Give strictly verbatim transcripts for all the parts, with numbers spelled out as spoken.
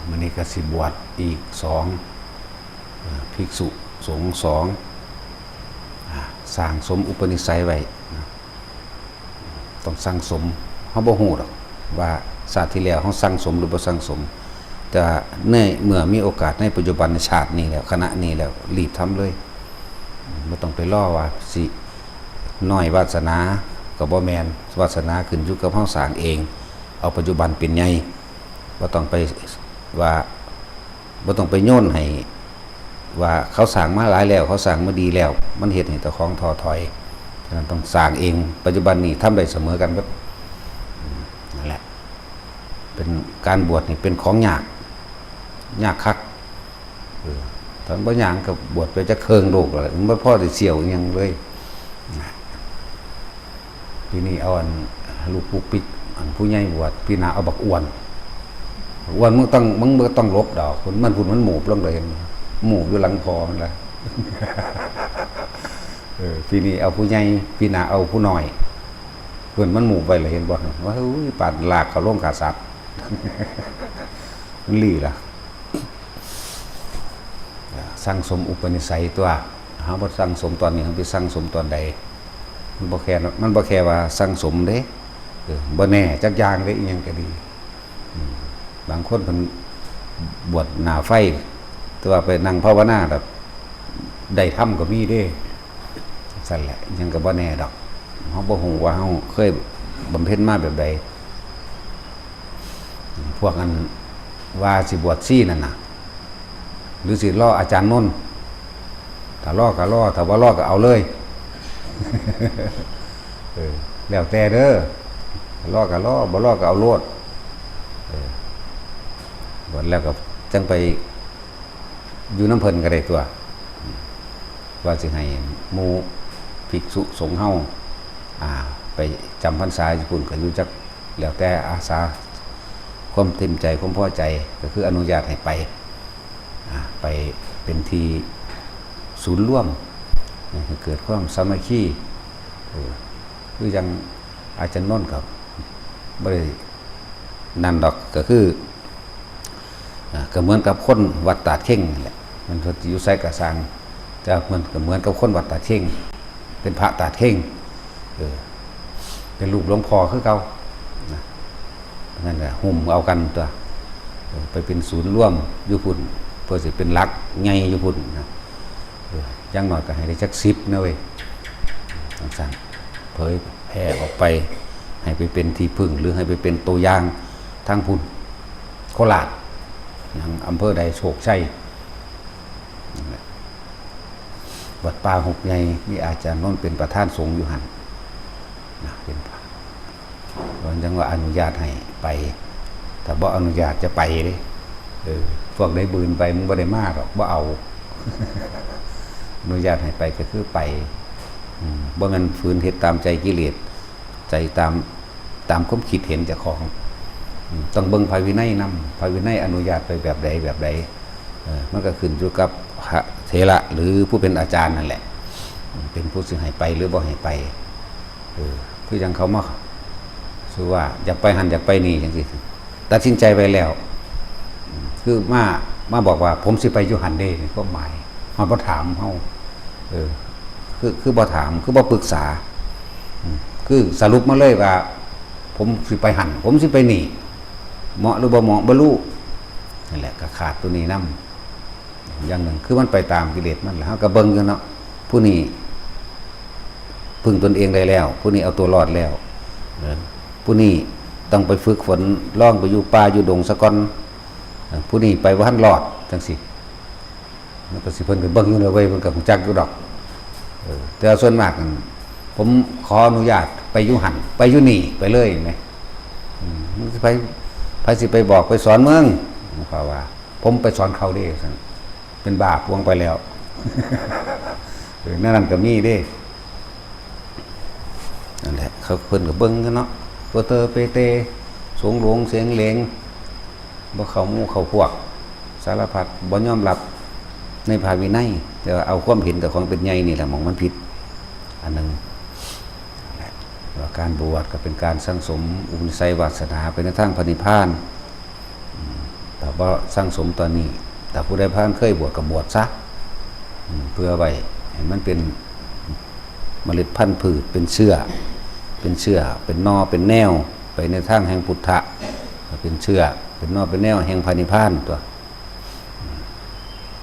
มื้อนี้ก็สิบวชอีกสอง อ่า ภิกษุสงฆ์สอง อ่า สั่งสมอุปนิสัยไว้นะ ต้องสั่งสม เฮาบ่ฮู้ดอกว่าชาติที่แล้วเฮาสั่งสมหรือบ่สั่งสม แต่ในเมื่อมีโอกาสในปัจจุบันชาตินี้แล้ว ขณะนี้แล้ว รีบทำเลย บ่ต้องไปรอว่าสิน้อยวาสนา ก็บ่แม่น วาสนาขึ้นอยู่กับเฮาสร้างเอง เอาปัจจุบันเป็นใหญ่ บ่ต้องไปว่า บ่ต้องไปโยนให้ว่าเขาสร้างมาหลายแล้ว เขาสร้างมาดีแล้ว มันเฮ็ดให้เจ้าของท้อถอย ฉะนั้นต้องสร้างเอง ปัจจุบันนี้ทำได้เสมอกันเบิด อืม นั่นแหละ เป็นการบวชนี่เป็นของยาก ยากคัก เออ ถ้าบ่ยากก็บวชไปจักเคิ่งโลกแล้ว มันบ่พอสิเสี้ยวอิหยังเลย ปีนี้เอาอันลูกปุกปิก อันผู้ใหญ่บวช ปีหน้าเอาบักอ้วน บักอ้วนมึงต้อง มึงบ่ต้องหลบดอก มันพุ้นมันหมูบลงเลย หมูบอยู่หลังพอมันละ เออ ปีนี้เอาผู้ใหญ่ ปีหน้าเอาผู้น้อย เพิ่นมันหมูบไว้เลย เห็นบ่ ว่า อุ้ย ปานลากเข้าโรงฆ่าสัตว์ มันหลีล่ะ สั่งสมอุปนิสัยตัว เฮาบ่สั่งสมตอนนี้ เฮาไปสั่งสมตอนใด มันบ่แค่ มันบ่แค่ว่าสั่งสมเด้ เออ บ่แน่จักอย่างเด้ อีหยังก็ดี อืม บางคนเพิ่นบวชหน้าไฟ แต่ว่าไปนั่งภาวนาแบบได้ธรรมก็มีเด้ ซั่นแหละ หยังก็บ่แน่ดอก เฮาบ่ฮู้ว่าเฮาเคยบำเพ็ญมาแบบใด พวกอันว่าสิบวชชีนั่นน่ะ หรือสิรออาจารย์นนท์ ถ้ารอก็รอ ถ้าบ่รอก็เอาเลย เออ แล้วแต่เด้อ รอก็รอ บ่รอก็เอาโลด เออ บวชแล้วก็จั่งไปอยู่นำเพิ่นก็ได้ตัว ว่าสิให้หมู่ภิกษุสงฆ์เฮา อ่า ไปจำพรรษาอยู่พุ้นก็อยู่จัก แล้วแต่อาสา ความเต็มใจ ความพอใจ ก็คืออนุญาตให้ไป อ่า ไปเป็นที่ศูนย์รวม ให้เกิดความสามัคคี เออ คือจั่งอาจารย์นนท์ก็บ่ได้นั่นดอก ก็คือ อ่า ก็เหมือนกับคนวัดตาดเข่งนั่นแหละ มันอยู่ไสก็ซ่าง แต่มันก็เหมือนกับคนวัดตาดเข่ง เป็นพระตาดเข่ง เออ เป็นรูปหลวงพ่อคือเก่านะ นั่นแหละ หุ้มเอากันตัว เออ ไปเป็นศูนย์รวมอยู่พุ้น เพื่อสิเป็นหลักใหญ่อยู่พุ้นนะ เออ อย่างน้อยก็ให้ได้จักสิบนะเว้ย จั่งซั้น เผยแผ่ออกไป ให้ไปเป็นที่พึ่ง หรือให้ไปเป็นตัวอย่างทางพุ้น โคราช หยังอำเภอใด โชคชัย นั่นแหละ วัดป่าหกใหญ่ มีอาจารย์นนท์เป็นประธานสงฆ์อยู่หั่นนะ เป็นพระ เพิ่นจั่งว่าอนุญาตให้ไป ถ้าบ่อนุญาตจะไปเด้ เออ พวกใดบืนไป มึงบ่ได้มาดอก บ่เอา อนุญาตให้ไปก็คือไป อืม บ่แม่นฝืนเฮ็ดตามใจกิเลส ใจตาม ตามความคิดเห็นเจ้าของ อืม ต้องเบิ่งพระวินัยนำ พระวินัยอนุญาตไปแบบใดแบบใด เออ มันก็ขึ้นอยู่กับพระเถระหรือผู้เป็นอาจารย์นั่นแหละ อืม เป็นผู้สิให้ไปหรือบ่ให้ไป เออ คือจั่งเขามา คือว่าอยากไปหั่นอยากไปนี่จั่งซี้ ตัดสินใจไว้แล้ว อืม คือมา มาบอกว่า "ผมสิไปอยู่หั่นเด้" นี่ความหมาย เฮาบ่ถามเฮา เออ คือ คือบ่ถาม คือบ่ปรึกษา อืม คือสรุปมาเลยว่า "ผมสิไปหั่น ผมสิไปนี่" เหมาะหรือบ่เหมาะบ่รู้ นั่นแหละ ก็ขาดตัวนี้นำ อย่างหนึ่ง คือมันไปตามกิเลสมันแหละ เฮาก็เบิ่งอยู่เนาะ ผู้นี้พึ่งตนเองได้แล้ว ผู้นี้เอาตัวรอดแล้ว เออ ผู้นี้ต้องไปฝึกฝน ลองไปอยู่ป่าอยู่ดงซะก่อน เออ ผู้นี้ไปบ่ทันรอด จั่งซี้ มันก็สิ เพิ่นก็เบิ่งอยู่เด้อเว้ย เพิ่นก็ฮู้จักอยู่ดอก เออ แต่ว่าส่วนมากนั่น ผมขออนุญาตไปอยู่หั่น ไปอยู่นี่ ไปเลยแหม อืม มันสิไป ไผสิไปบอกไปสอนมึง ผมก็ว่า ผมไปสอนเขาเด้ ซั่น เป็นบ้าปวงไปแล้ว เออ แนวนั้นก็มีเด้ นั่นแหละ เขา เพิ่นก็เบิ่งกันเนาะ ตัวเตอเปเต สงหลงเสงเหลง บ่เข้าหมู่เข้าพวก สารพัด บ่ยอมรับในพระวินัย แต่ว่าเอาความเห็นเจ้าของเป็นใหญ่นี่แหละหม่องมันผิด อันหนึ่ง นั่นแหละ ว่าการบวชก็เป็นการสั่งสมอุปนิสัยวาสนาไปในทางพระนิพพาน อืม ถ้าบ่สั่งสมตอนนี้ ถ้าผู้ใดผ่านเคยบวชก็บวชซะ อืม เพื่อไว้ให้มันเป็นเมล็ดพันธุ์พืช เป็นเชื้อ เป็นเชื้อ เป็นหน่อ เป็นแนว ไปในทางแห่งพุทธะ เป็นเชื้อ เป็นหน่อ เป็นแนวแห่งพระนิพพานตัว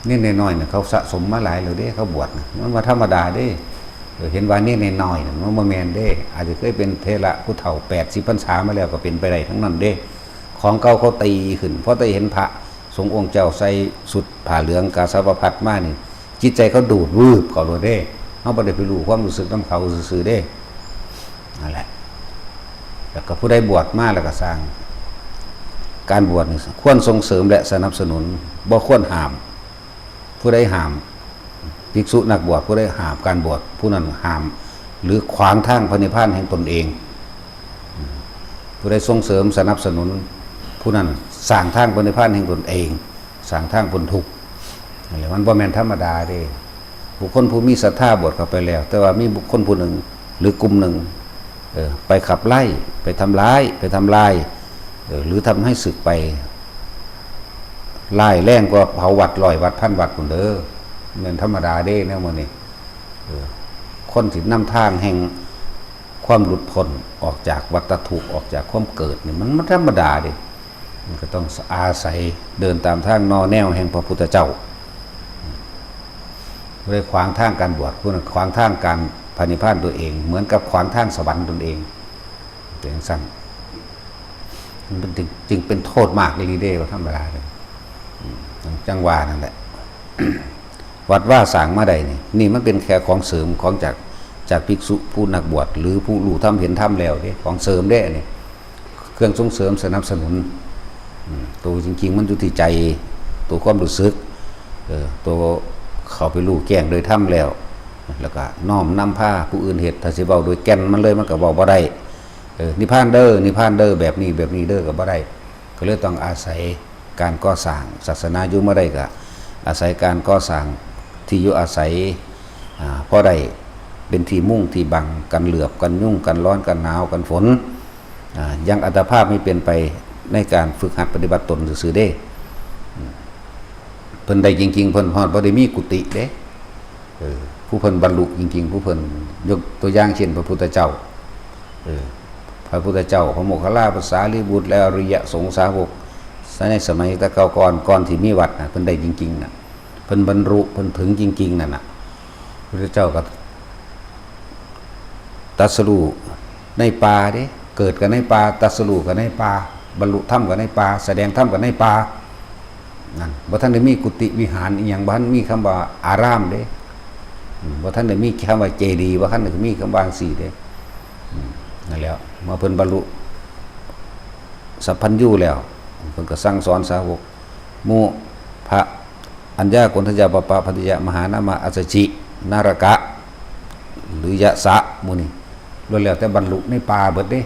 นี่น้อยๆเนี่ยเขาสะสมมาหลายแล้วเด้ เขาบวชนะ มันว่าธรรมดาเด้ เออ เห็นว่านี่น้อยๆเนี่ยมันบ่แม่นเด้ อาจจะเคยเป็นเถระผู้เฒ่าแปดสิบพรรษามาแล้วก็เป็นไปได้ทั้งนั้นเด้ ของเก่าเขาตีขึ้น เพราะได้เห็นพระสงฆ์องค์เจ้าใส่ชุดผ้าเหลืองกาสาวพัสตร์มานี่ จิตใจเขาดูดวืบเขาเลยเด้ เขาบ่ได้ไปรู้ความรู้สึกนำเขาซื่อๆเด้ นั่นแหละ แล้วก็ผู้ใดบวชมาแล้วก็สร้าง การบวชนี่ควรส่งเสริมและสนับสนุน บ่ควรห้าม ผู้ใดห้าม ภิกษุนักบวช ผู้ใดห้ามการบวช ผู้นั้นห้าม หรือขวางทางพระนิพพานแห่งตนเอง ผู้ใดส่งเสริมสนับสนุน ผู้นั้นสร้างทางพระนิพพานแห่งตนเอง สร้างทางพ้นทุกข์ นั่นแหละ มันบ่แม่นธรรมดาเด้ บุคคลผู้มีศรัทธาบวชเข้าไปแล้ว แต่ว่ามีบุคคลผู้หนึ่งหรือกลุ่มหนึ่ง เออ ไปขับไล่ ไปทำร้าย ไปทำลาย เออ หรือทำให้สึกไป ร้ายแรงกว่าเผาวัดร้อยวัดพันวัดพุ้นเด้อ แม่นธรรมดาเด้แนวมื้อนี้ เออ คนที่นำทางแห่งความหลุดพ้นออกจากวัฏทุกข์ ออกจากความเกิดนี่ มัน มันธรรมดาเด้ มันก็ต้องอาศัยเดินตามทางหน่อแนวแห่งพระพุทธเจ้า ผู้ใดขวางทางการบวช ผู้นั้นขวางทางการพระนิพพานตัวเอง เหมือนกับขวางทางสวรรค์ตนเอง เป็นจั่งซั้น มันเป็น จึง จึงเป็นโทษมากอีหลีเด้ บ่ธรรมดาเลย อืม จั่งว่านั่นแหละ วัดวาสร้างมาได้นี่ นี่มันเป็นแค่ของเสริมของจาก จากภิกษุผู้นักบวช หรือผู้รู้ธรรมเห็นธรรมแล้วเด้ ของเสริมเด้อันนี้ เครื่องส่งเสริมสนับสนุน อืม ตัวจริงๆ มันอยู่ที่ใจ ตัวความรู้สึก เออ ตัวเข้าไปรู้แจ้งโดยธรรมแล้ว แล้วก็น้อมนำพาผู้อื่นเฮ็ด ถ้าสิเว้าโดยแก่นมันเลย มันก็เว้าบ่ได้ เออ นิพพานเด้อ นิพพานเด้อ แบบนี้ แบบนี้เด้อ ก็บ่ได้ ก็เลยต้องอาศัยการก่อสร้าง ศาสนาอยู่มาได้ก็อาศัยการก่อสร้างที่อยู่อาศัย อ่า พอได้เป็นที่มุงที่บัง กันเหลือบ กันยุง กันร้อน กันหนาว กันฝน อ่า ยังอัตภาพให้เป็นไปในการฝึกหัดปฏิบัติตนซื่อๆเด้ อืม เพิ่นได้จริงๆ เพิ่นฮอดบ่ได้มีกุฏิเด้ เออ ผู้เพิ่นบรรลุจริงๆ ผู้เพิ่น ยกตัวอย่างเช่นพระพุทธเจ้า เออ พระพุทธเจ้า พระโมคคัลลา พระสารีบุตร และอริยสงฆ์สาวก ในสมัยแต่เก่าก่อน ก่อนที่มีวัดน่ะ เพิ่นได้จริงๆน่ะ เพิ่นบรรลุ เพิ่นถึงจริงๆนั่นน่ะ พระพุทธเจ้าก็ ตรัสรู้ในป่าเด้ เกิดก็ในป่า ตรัสรู้ก็ในป่า บรรลุธรรมก็ในป่า แสดงธรรมก็ในป่า นั่น บ่ทันได้มีกุฏิวิหารอิหยัง บ่ทันมีคำว่าอารามเด้ อืม บ่ทันได้มีคำว่าเจดีย์ บ่ทันได้มีคำว่าจั่งซี้เด้ อืม นั่นแหละ เมื่อเพิ่นบรรลุสัพพัญญูแล้ว เพิ่นก็สั่งสอนสาวก หมู่พระอัญญา โกณฑัญญา ปปะ ภัตติยะ มหานามะ อัสสชิ นารกะ หรือยะสะ หมู่นี้ ล้วนแล้วแต่บรรลุในป่าเบิดเด้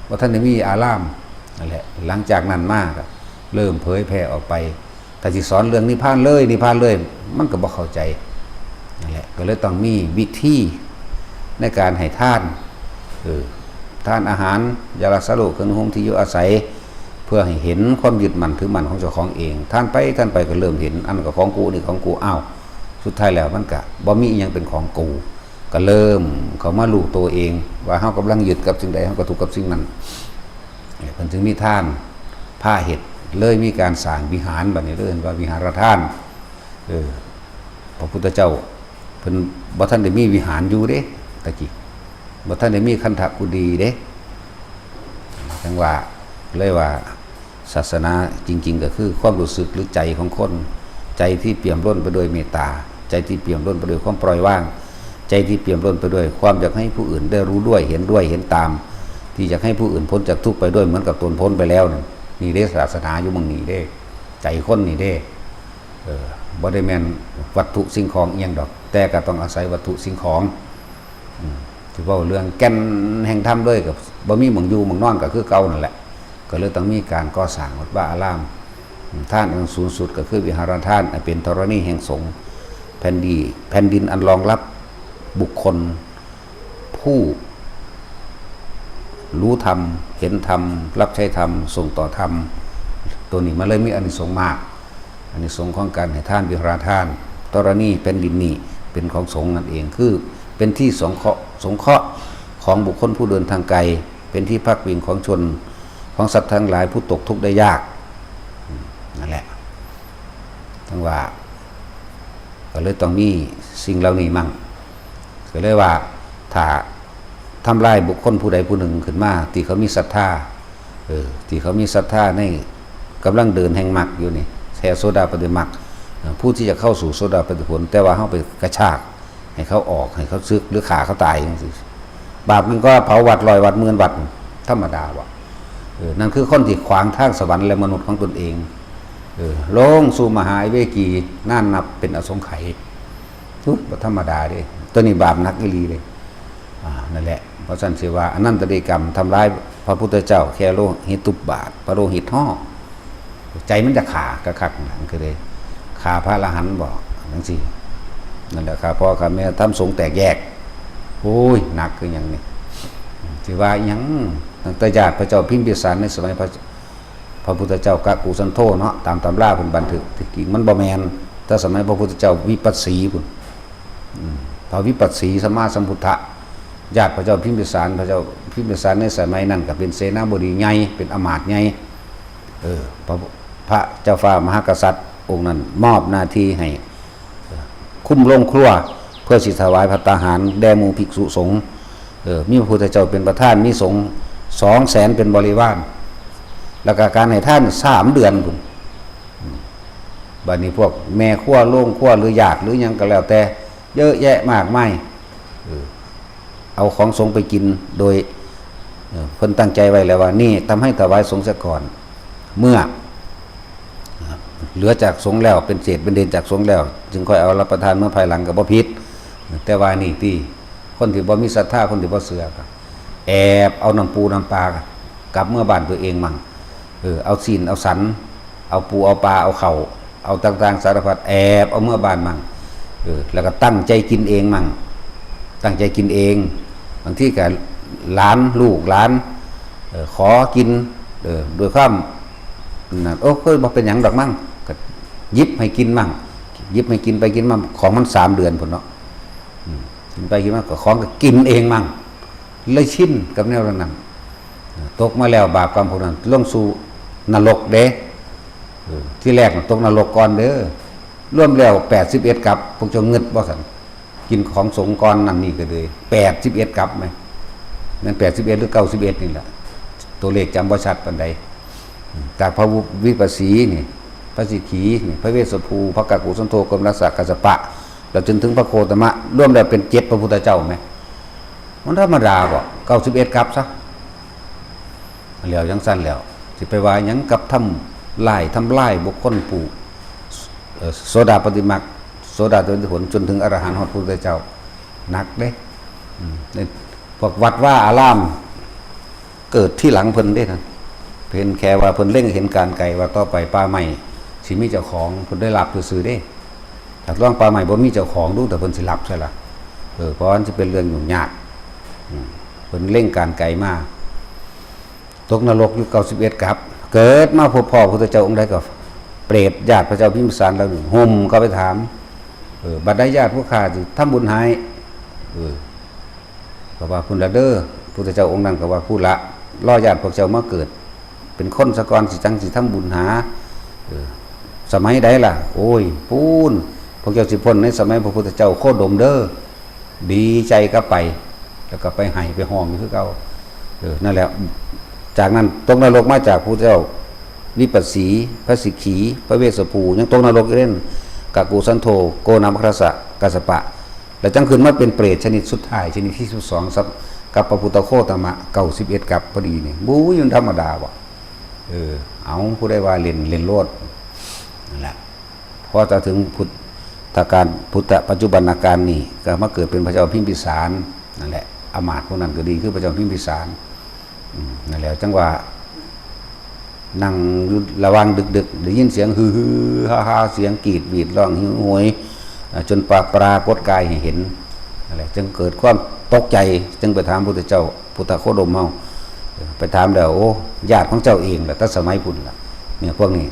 บ่ทันได้มีอาราม นั่นแหละ หลังจากนั้นมาก็เริ่มเผยแผ่ออกไป ถ้าสิสอนเรื่องนิพพานเลย นิพพานเลย มันก็บ่เข้าใจ นั่นแหละ ก็เลยต้องมีวิธีในการให้ทาน เออ ทานอาหาร ยารักษาโรค เครื่องนุ่งห่ม ที่อยู่อาศัย เพื่อให้เห็นความยึดมั่นถือมั่นของเจ้าของเอง ทานไป ทานไปก็เริ่มเห็น อันนั้นก็ของกู นี่ของกู อ้าว สุดท้ายแล้วมันก็บ่มีอิหยังเป็นของกู ก็เริ่มเข้ามารู้ตัวเอง ว่าเฮากำลังยึดกับสิ่งใด เฮาก็ทุกข์กับสิ่งนั้น เพิ่นจึงมีทานพาเฮ็ด เลยมีการสร้างวิหาร บัดนี้เอิ้นว่าวิหารทาน เออ พระพุทธเจ้าเพิ่นบ่ทันได้มีวิหารอยู่เด้ ตะกี้ บ่ทันได้มีคันธกุฎีเด้ จั่งว่า เลยว่าศาสนาจริงๆ ก็คือความรู้สึกหรือใจของคน ใจที่เปี่ยมล้นไปด้วยเมตตา ใจที่เปี่ยมล้นไปด้วยความปล่อยวาง ใจที่เปี่ยมล้นไปด้วยความอยากให้ผู้อื่นได้รู้ด้วย เห็นด้วย เห็นตาม ที่อยากให้ผู้อื่นพ้นจากทุกข์ไปด้วยเหมือนกับตนพ้นไปแล้วนั่น นี่เด้ศาสนาอยู่หม่องนี้เด้ ใจคนนี่เด้ เออ บ่ได้แม่นวัตถุสิ่งของอิหยังดอก แต่ก็ต้องอาศัยวัตถุสิ่งของ อืม สิเว้าเรื่องแก่นแห่งธรรมเลยก็บ่มีหม่องอยู่หม่องนอนก็คือเก่านั่นแหละ ก็เลยต้องมีการก่อสร้างวัดวาอาราม อืม ทานอันสูงสุดก็คือวิหารทาน อันเป็นธรณีแห่งสงฆ์ แผ่นดิน แผ่นดินอันรองรับบุคคล ผู้รู้ธรรม เห็นธรรม รับใช้ธรรม ส่งต่อธรรม ตัวนี้มันเลยมีอานิสงส์มาก อานิสงส์ของการให้ทาน วิหารทาน ธรณีแผ่นดินนี้เป็นของสงฆ์นั่นเอง คือเป็นที่สงเคราะห์ สงเคราะห์ของบุคคลผู้เดินทางไกล เป็นที่พักพิงของชน ของสัตว์ทั้งหลายผู้ตกทุกข์ได้ยาก อืม นั่นแหละ ทั้งว่า ก็เลยต้องมีสิ่งเหล่านี้มั่ง ก็เลยว่า ถ้าทำลายบุคคลผู้ใดผู้หนึ่งขึ้นมา ที่เขามีศรัทธา เออ ที่เขามีศรัทธาใน กำลังเดินแห่งมรรคอยู่นี่ แค่โสดาปัตติมรรค เออ ผู้ที่จะเข้าสู่โสดาปัตติผล แต่ว่าเขาไปกระชาก ให้เขาออก ให้เขาสึก หรือฆ่าเขาตายจังซี้ บาปมันก็เผาวัดร้อยวัดหมื่นวัด ธรรมดาว่ะ เออ นั่นคือคนที่ขวางทางสวรรค์และมนุษย์ของตนเอง เออ ลงสู่มหาอเวจี นานนับเป็นอสงไขย ทุกบ่ธรรมดาเด้ ตัวนี้บาปหนักอีหลีเลย อ่า นั่นแหละ เพราะฉะนั้นสิว่าอนันตริยกรรมทำร้ายพระพุทธเจ้าแค่โลหิตุบาท พระโลหิตห่อ ใจมันจะฆ่าคักๆ นั่นคือเลยฆ่าพระอรหันต์บอกจังซี้ นั่นแหละ ฆ่าพ่อฆ่าแม่ ทำสงฆ์แตกแยก โอ้ย หนักคือหยังนี่ สิว่าหยัง ตั้งแต่ญาติพระเจ้าพิมพิสารในสมัยพระ พระพุทธเจ้ากกุสันโธเนาะ ตามตำราเพิ่นบันทึก ที่จริงมันบ่แม่น แต่สมัยพระพุทธเจ้าวิปัสสีพุ้น อืม พระวิปัสสีสัมมาสัมพุทธะ ญาติพระเจ้าพิมพิสาร พระเจ้าพิมพิสารในสมัยนั้นก็เป็นเสนาบดีใหญ่ เป็นอมาตย์ใหญ่ เออ พระ พระเจ้าฟ้ามหากษัตริย์องค์นั้นมอบหน้าที่ให้ เออ คุมโรงครัว เพื่อสิถวายภัตตาหารแด่หมู่ภิกษุสงฆ์ เออ มีพระพุทธเจ้าเป็นประธาน มีสงฆ์สองแสนเป็นบริวาร แล้วก็การให้ทานสามเดือนพุ้น อืม บัดนี้พวกแม่ครัว โรงครัว หรือญาติหรือหยังก็แล้วแต่ เยอะแยะมากมาย เออ เอาของสงฆ์ไปกินโดย เอ่อ เพิ่นตั้งใจไว้แล้วว่า นี่ทำให้ถวายสงฆ์เสียก่อน เมื่อ เหลือจากสงฆ์แล้ว เป็นเศษเป็นเดนจากสงฆ์แล้ว จึงค่อยเอารับประทานเมื่อภายหลังก็บ่ผิด แต่ว่านี่ที่คนที่บ่มีศรัทธา คนที่บ่เชื่อก็แอบเอาน้ำปูน้ำปลากลับเมื่อบ้านตัวเองมั่ง เออ เอาศีลเอาสัน เอาปูเอาปลา เอาเข่า เอาต่างๆสารพัด แอบเอาเมื่อบ้านมั่ง เออ แล้วก็ตั้งใจกินเองมั่ง ตั้งใจกินเอง บางทีก็หลานลูกหลาน เออ ขอกิน เออ ด้วยความนั่น โอ้ เคยบ่เป็นหยังดอกมั่ง ก็หยิบให้กินมั่ง หยิบให้กินไปกินมา ของมันสามเดือนพุ้นเนาะ อืม กินไปกินมาก็ของก็กินเองมั่ง เลยชินกับแนวนั้น ตกมาแล้วบาปกรรมพวกนั้น ลงสู่นรกเด้ เออ ที่แรกน่ะตกนรกก่อนเด้อ รวมแล้วแปดสิบเอ็ดกับ พวกเจ้าเงิดบ่ซั่น กินของสงฆ์ก่อนนั่นนี่ก็เลย แปดสิบเอ็ดกับไหม แม่นแปดสิบเอ็ดหรือเก้าสิบเอ็ดนี่แหละ ตัวเลขจำบ่ชัดปานใด จากพระวิปัสสีนี่ พระสิกขีนี่ พระเวสสภู พระกกุสันโธ โกมนัสสะ กัสสปะ แล้วจนถึงพระโคตมะ รวมแล้วเป็นเจ็ดพระพุทธเจ้าไหม มันธรรมดาบ่ เก้าสิบเอ็ดกับซะ แล้วจังซั่นแล้ว สิไปว่าหยังกับทำลาย ทำลายบุคคลผู้ เอ่อ โสดาปัตติมรรค โสดาปัตติผล จนถึงอรหันต์ฮอดพระพุทธเจ้า หนักเด้ อืม นี่พวกวัดวาอาราม เกิดทีหลังเพิ่นเด้นั่น เพิ่นแค่ว่าเพิ่นเล็งเห็นการไกลว่าต่อไปป่าไม้สิมีเจ้าของ เพิ่นได้รับซื่อๆเด้ ถ้าลองป่าไม้บ่มีเจ้าของดู แต่เพิ่นสิรับใช่ล่ะ เออ เพราะมันสิเป็นเรื่องยุ่งยาก อืม เพิ่นเล็งการไกลมา ตกนรกอยู่เก้าสิบเอ็ดกับ เกิดมาพบพ้อพระพุทธเจ้าองค์ใดก็ เปรตญาติพระเจ้าพิมพิสารเหล่านี้ ห่มเข้าไปถาม เออ บัดใดญาติผู้ข้าสิทำบุญให้ เออ ก็ว่าพุ้นละเด้อ พุทธเจ้าองค์นั้นก็ว่าพุ้นละ รอญาติพวกเจ้ามาเกิด เป็นคนซะก่อน สิจั่งสิทำบุญหา เออ สมัยใดล่ะ โอ้ย ปู้น พวกเจ้าสิพ้นในสมัยพระพุทธเจ้าโคดมเด้อ ดีใจก็ไป แล้วก็ไปไห้ไปฮ้องอยู่คือเก่า เออ นั่นแหละ จากนั้นตกนรกมาจากพุทธเจ้าวิปัสสี พระสิกขี พระเวสสภู ยังตกนรกอยู่เด้ กกุสันโธ โกนมัคคสะ กัสสปะ แล้วจั่งขึ้นมาเป็นเปรตชนิดสุดท้าย ชนิดที่สิบสอง กับพระพุทธโคตมะ เก้าสิบเอ็ดกับพอดีนี่ บู้ยมันธรรมดาบ่ เออ เอา ผู้ใดว่าเล่น เล่นโลด นั่นแหละ พอจะถึงพุทธกาล พุทธปัจจุบันกาลนี่ ก็มาเกิดเป็นพระเจ้าพิมพิสาร นั่นแหละ อมาตย์พวกนั้นก็ดี คือพระเจ้าพิมพิสาร อืม นั่นแหละ จั่งว่า นั่งอยู่ระหว่างดึกๆ ได้ยินเสียงฮือๆฮ่าๆ เสียงกรีดหวีดร้องหิวโหย อ่า จนปรา ปรากฏกายให้เห็น นั่นแหละ จึงเกิดความตกใจ จึงไปถามพุทธเจ้า พุทธโคดมเฮา เออ ไปถามแล้ว โอ้ ญาติของเจ้าเองล่ะ แต่สมัยพุ้นล่ะ เนี่ยพวกนี้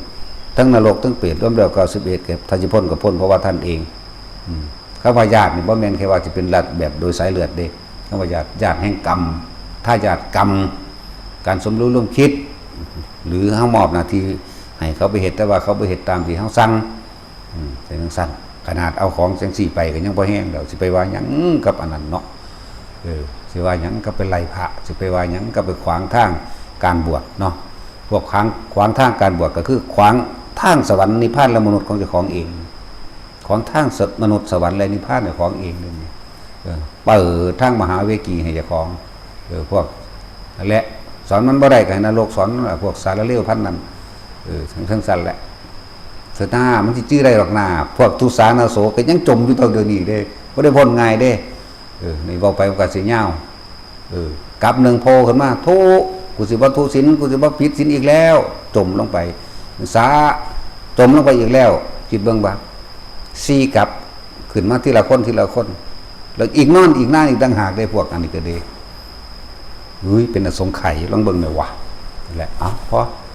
ทั้งนรกทั้งเปรตรวมแล้วเก้าสิบเอ็ด ก็ถ้าสิพ้นก็พ้นเพราะว่าท่านเอง อืม คำว่าญาตินี่บ่แม่นแค่ว่าสิเป็นญาติแบบโดยสายเลือดเด้ คำว่าญาติ ญาติแห่งกรรม ทายาทกรรม การสมรู้ร่วมคิด หรือเฮามอบหน้าที่ให้เขาไปเฮ็ด แต่ว่าเขาบ่เฮ็ดตามที่เฮาสั่ง อืม เป็นจั่งซั่น ขนาดเอาของจั่งซี้ไปก็ยังบ่แฮงดอก สิไปว่าหยังกับอันนั้นเนาะ เออ สิว่าหยังกับไปไล่พระ สิไปว่าหยังกับไปขวางทางการบวชเนาะ พวกขวาง ขวางทางการบวชก็คือขวางทางสวรรค์นิพพานและมนุษย์ของเจ้าของเอง ขวางทางมนุษย์สวรรค์และนิพพานเจ้าของเองเลยนี่ เออ เปิดทางมหาเวกีให้เจ้าของ เออ พวก และสอนมันบ่ได้ก็ให้นรกสอนมันล่ะ พวกสารเลวพันธุ์นั้น เออ จั่งซั่นแหละ เถอะนา มันสิจื้อได้ดอกนา พวกทุสานาโสก็ยังจมอยู่เท่าเดี๋ยวนี้เด้ บ่ได้พ้นง่ายเด้ เออ นี่เว้าไปมันก็สิยาว เออ กลับหนึ่งโผล่ขึ้นมา ทุ กูสิบ่ทุศีล กูสิบ่ผิดศีลอีกแล้ว จมลงไป สา จมลงไปอีกแล้ว คิดเบิ่งว่า สี่กลับ ขึ้นมาทีละคนทีละคน แล้วอีกนอนอีกนานอีกต่างหากเด้ พวกอันนี้ก็เด้ เฮ้ย เป็นอสงไขย ลองเบิ่งหน่อยวะ นั่นแหละ เอ้า พอ